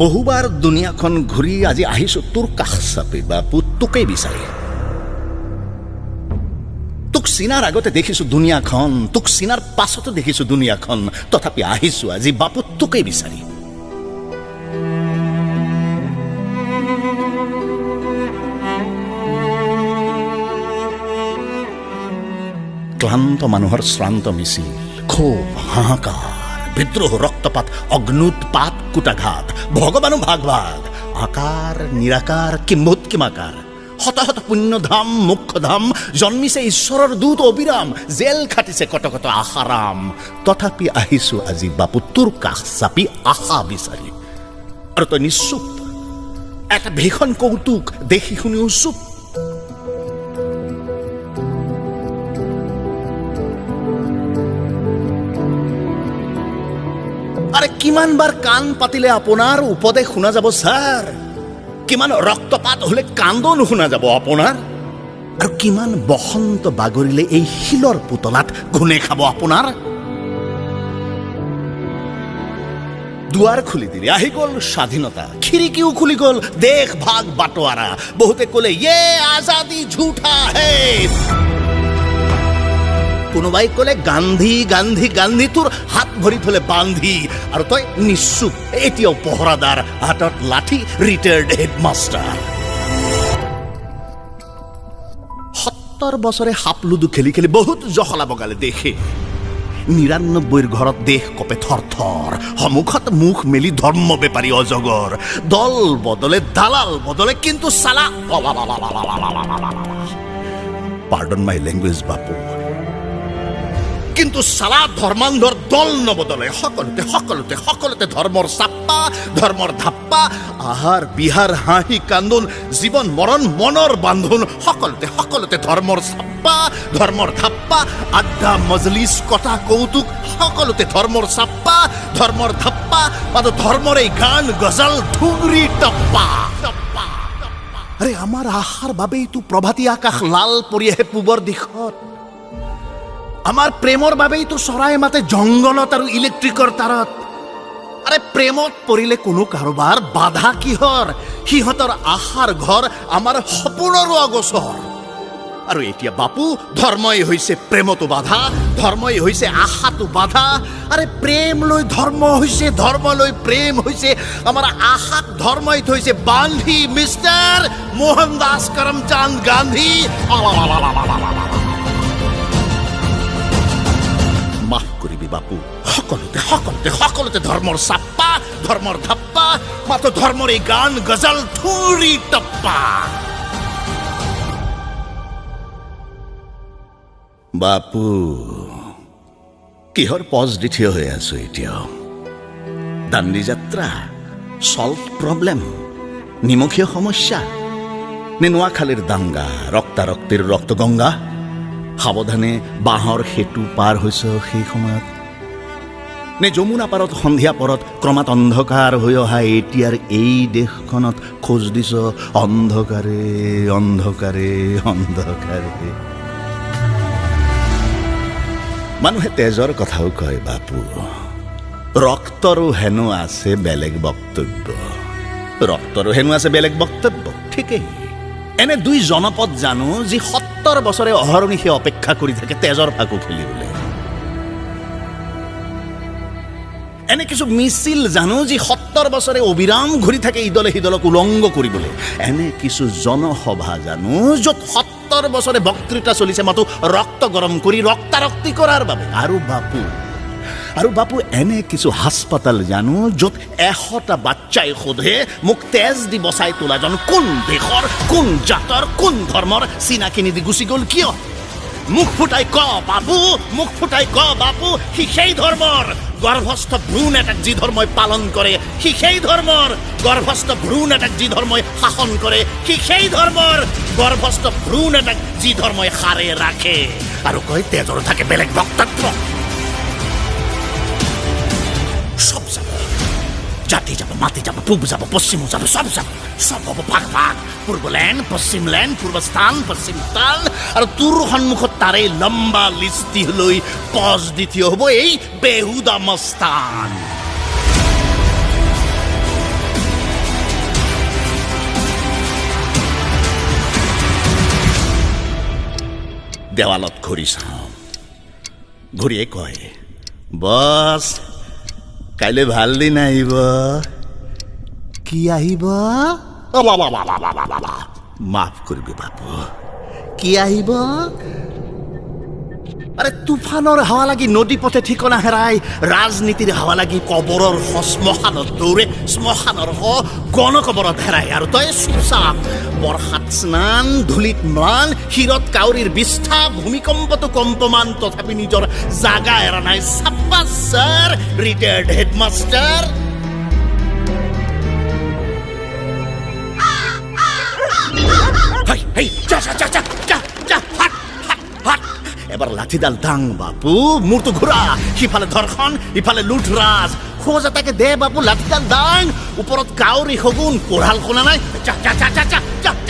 বহুবাৰ দুনীয়াখন ঘূৰি আজি আহিছো তোৰ কাষ চাপি বাপু, তোকেই বিচাৰি। তোক চিনাৰ আগতে দেখিছো দুনীয়াখন, তোক চিনাৰ পাছতো দেখিছো দুনীয়াখন, তথাপি আহিছো আজি বাপু তোকেই বিচাৰি। ক্লান্ত মানুহৰ শ্ৰান্ত মিছিল, ক্ষোভ, হাহাকাৰ, বিদ্ৰোহ, ৰক্তপাত, অগ্নুৎপাত, কুটাঘাত, ভগৱানো ভাগ ভাগ, আকাৰ নিৰাকাৰ কিম্ভূত কিমাকাৰ, শত শত পুণ্যধাম মোক্ষধাম, জন্মিছে ঈশ্বৰৰ দূত অবিৰাম, জেল খাটিছে কত কত আশাৰাম, তথাপি আহিছো আজি বাপু তোৰ কাষ চাপি আশা বিচাৰি। আৰু তই নিশ্চুপ, এটা ভীষণ কৌতুক দেখি শুনিও চুপ। আৰে কিমান বাৰ কাণ পাতিলে আপোনাৰ উপদেশ শুনা যাব ছাৰ? কিমান ৰক্তপাত হলে কান্দন শুনা যাব আপোনাৰ? আৰু কিমান বসন্ত বাগৰিলে এই শিলৰ পুতলাত ঘূণে খাব আপোনাৰ? দুৱাৰ খুলি দিলে, আহি গ'ল স্বাধীনতা, খিৰিকীও খুলি গ'ল, দেশ ভাগ বাটোৱাৰা। বহুতে ক'লে ইয়ে আজাদী ঝুঠা হে, কোনোবাই ক'লে গান্ধী গান্ধী গান্ধী, তোৰ হাত ভৰি থলে বান্ধি। আৰু তই নিশ্চুপ, এতিয়াও পহৰাদাৰ, হাতত লাঠি, ৰিটায়াৰ্ড হেডমাষ্টাৰ। 70 বছৰে সাপ লুডু খেলি খেলি বহুত জখলা বগালে দেশে। 99ৰ ঘৰত দেশ কঁপে থৰ থৰ, সন্মুখত মুখ মেলি ধৰ্ম বেপাৰী অজগৰ। দল বদলে, দালাল বদলে, কিন্তু চালা, পাৰ্ডন মাই লেংগুৱেজ বাপু, কিন্তু চালা ধৰ্মান্ধৰ দল নবদলে। সকলোতে সকলোতে সকলোতে ধৰ্মৰ চাপ্পা, ধৰ্মৰ ধাপ্পা, আহাৰ বিহাৰ হাঁহি কান্দোন, জীৱন মৰণ মনৰ বান্ধোন, সকলোতে সকলোতে ধৰ্মৰ চাপ্পা, ধৰ্মৰ ধাপ্পা, আড্ডা মজলিছ কথা কৌতুক, সকলোতে ধৰ্মৰ চাপ্পা, ধৰ্মৰ ধাপ্পা, মাত্ৰ ধৰ্মৰ এই গান গজাল ঠুংৰি টপ্পা। আৰে আমাৰ আশাৰ বাবেইতো প্ৰভাতী আকাশ লাল পৰি আহে পূবৰ দিশত। আমাৰ প্ৰেমৰ বাবেইতো চৰাই মাতে জংঘলত আৰু ইলেক্ট্ৰিকৰ তাৰত। আৰে প্ৰেমত পৰিলে কোনো কাৰোবাৰ বাধা কিহৰ? সিহঁতৰ আশাৰ ঘৰ আমাৰ সপোনৰো অগোচৰ। আৰু এতিয়া বাপু, ধৰ্মই হৈছে প্ৰেমতো বাধা, ধৰ্মই হৈছে আশাটো বাধা। আৰে প্ৰেম লৈ ধৰ্ম হৈছে, ধৰ্ম লৈ প্ৰেম হৈছে, আমাৰ আশাক ধৰ্মই থৈছে বান্ধি মিষ্টাৰ মোহন দাস কৰমচান্দ গান্ধী। মাফ কৰিবি বাপু, সকলোতে সকলোতে সকলোতে ধৰ্মৰ চাপ্পা, ধৰ্মৰ ধাপ্পা, মাত্ৰ ধৰ্মৰ এই গান গজাল ঠুৰি টপ্পা। বাপু, কিহৰ পজ দি থিয় হৈ আছো এতিয়াও? দাণ্ডি যাত্ৰা, চল্ট প্ৰব্লেম, নিমখীয় সমস্যা, নে নোৱাখালীৰ দাংগা, ৰক্তাৰক্তিৰ ৰক্তগংগা? সাৱধানে বাঁহৰ সেতু পাৰ হৈছ সেই সময়ত, নে যমুনা পাৰত সন্ধিয়া পৰত ক্ৰমাৎ অন্ধকাৰ হৈ অহা এতিয়াৰ এই দেশখনত খোজ দিছ অন্ধকাৰে অন্ধকাৰে অন্ধকাৰে? মানুহে তেজৰ কথাও কয় বাপু, ৰক্তৰো হেনো আছে বেলেগ বক্তব্য, ৰক্তৰো হেনো আছে বেলেগ বক্তব্য। ঠিকেই, এনে দুই জনপদ জানো যি 70 বছৰে অহৰ্নিশে অপেক্ষা কৰি থাকে তেজৰ ফাকু খেলিবলৈ। এনে কিছু মিছিল জানো যি 70 বছৰে অবিৰাম ঘূৰি থাকে ইদলে সিদলক উলংগ কৰিবলৈ। এনে কিছু জনসভা জানো য'ত 70 বছৰে বক্তৃতা চলিছে মাথো ৰক্ত গৰম কৰি ৰক্তাৰক্তি কৰাৰ বাবে। আৰু বাপু এনে কিছু হাস্পাতাল জানো য'ত 100টা বাচ্চাই সোধে মোক তেজ দি বচাই তোলাজন কোন দেশৰ, কোন জাতৰ, কোন ধৰ্মৰ, চিনাকি নিদি গুচি গ'ল কিয়? মুখ ফুটাই ক বাপু, মুখ ফুটাই ক বাপু, সি সেই ধৰ্মৰ গৰ্ভস্থ ভ্ৰূণ এটাক যি ধৰ্মই পালন কৰে, সি সেই ধৰ্মৰ গৰ্ভস্থ ভ্ৰূণ এটাক যি ধৰ্মই শাসন কৰে, সি সেই ধৰ্মৰ গৰ্ভস্থ ভ্ৰূণ এটাক যি ধৰ্মই সাৰে ৰাখে। আৰু কয় তেজৰ থাকে বেলেগ বক্তব্য। সব যাব, জাতি যাব, মাটি যাব, পূব যাব, পশ্চিমো যাব, সব যাব, সব হ'ব ভাগ ভাগ, পূৰ্ব লেন, পশ্চিম লেন, পূৰ্ব স্থান, পশ্চিম স্থান। আৰু তোৰ সন্মুখত তাৰে লম্বা লিষ্টি লৈ পজ দি থিয় হ'ব এই বেহুদা মস্তান। দেৱালত ঘড়ী চাওঁ। ঘড়ীয়ে কয়, বছ, কাইলৈ ভাল দিন আহিব। কি আহিব? মাফ কৰিবি বাপু, কি আহিব? আৰে, তুফানৰ হাৱা লাগি নদী পথে ঠিকনা হেৰাই, ৰাজনীতিৰ হাৱা লাগি কবৰৰ শ্মশানত দৌৰে, শ্মশানৰ শ গণকবৰত হেৰাই, আৰু তই চুপচাপ বৰ্ষাত স্নান, ধূলিত ম্লান, শিৰত কাউৰীৰ বিষ্ঠা, ভূমিকম্পটো কম্পমান, তথাপি নিজৰ জাগা এৰা নাই। চাব্বাছ ছাৰ, ৰিটায়াৰ্ড হেডমাষ্টাৰ। হেই, যা যা যা যা যা যা, হাট হাট হাট। এবাৰ লাঠিডাল দাং বাপু, মূৰটো ঘূৰা। সিফালে ধৰ্ষণ, ইফালে লুটৰাজ। খোজ এটাকে দে বাপু, লাঠিডাল দাং। ওপৰত কাউৰী শগুন, কোঢ়াল শুনা নাই। যা যা যা যা যা যা।